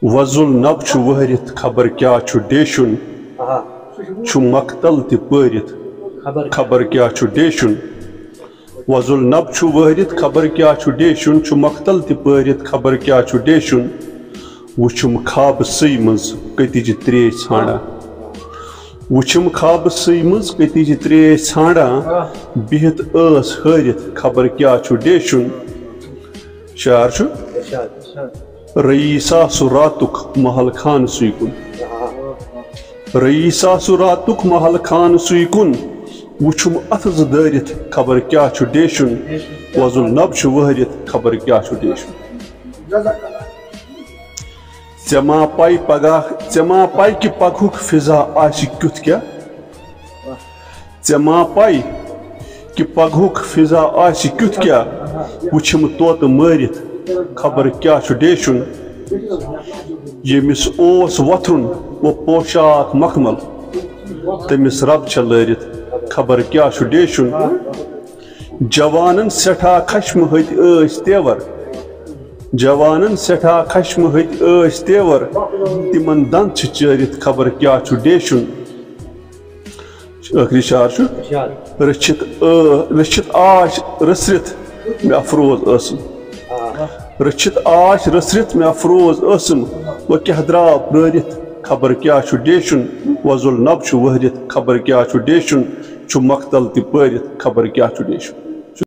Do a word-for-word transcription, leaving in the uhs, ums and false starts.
وۄزُل نب چھُ وہرِتھ خبر کیٛاہ چھُ ڈیشُن، چھُ مقتل تہِ پٲرِتھ خبر کیٛاہ چھُ ڈیشُن۔ وۄزُل نب چھُ وہرِتھ خبر کیٛاہ چھُ ڈیشُن، چھُ مقتل تہِ پٲرِتھ خبر کیٛاہ چھُ ڈیشُن۔ وُچھُم خابہٕ سٕے منٛز کٔتِجہِ ترٛیش ژھانڈان، وُچھُم خابہٕ سٕے منٛز کٔتِجہِ ترٛیش ژھانڈان، بِہِتھ ٲس ہٲرِتھ خبر کیٛاہ چھُ ڈیشُن۔ شعر چھُ۔ رئیس آسُ راتُک محل خان سُے کُن۔ رئیس آسُ راتُک محل خان سُے کُن۔ وُچھُم اَتھٕ زٕ دٲرِتھ خبر کیٛاہ چھُ ڈیشُن۔ وۄزُل نب چھُ وہرِتھ خبر کیٛاہ چھُ ڈیشُن۔ ژےٚ ما پَے پگاہ، ژےٚ ما پَے کہِ پگہُک فضا آسہِ کیُتھ کیٛاہ؟ ژےٚ ما پَے کہِ پگہُک فضا آسہِ کیُتھ کیٛاہ؟ وُچھِم طوطہٕ مٲرِتھ خبر کیٛاہ چھُ ڈیشُن۔ ییٚمِس اوس وۄتھرُن و پوشاک مخمل، تٔمِس رب چھےٚ لٲرِتھ خبر کیٛاہ چھُ ڈیشُن۔ جوانن سٮ۪ٹھاہ خشمہٕ ہٕتۍ ٲسۍ تیور، جوانن سٮ۪ٹھاہ خشمہٕ ہٕتۍ ٲسۍ تیور، تِمن دند چھِ چٲرِتھ خبر کیٛاہ چھُ ڈیشُن۔ ٲخری شعر چھُ۔ رٔچھِتھ ٲ-، رٔچھِتھ آش رٔسرِتھ مےٚ افروز ٲسٕم۔ رٔچھِتھ آش رٔسرِتھ مےٚ افروز ٲسٕم۔ وۄنۍ کیٛاہ درٛاو پرٛٲرِتھ خبر کیٛاہ چھُ ڈیشُن۔ وۄزُل نب چھُ وہرِتھ خبر کیٛاہ چھُ ڈیشُن۔ چھُ مقتل تہِ پٲرِتھ خبر کیٛاہ چھُ ڈیشُن۔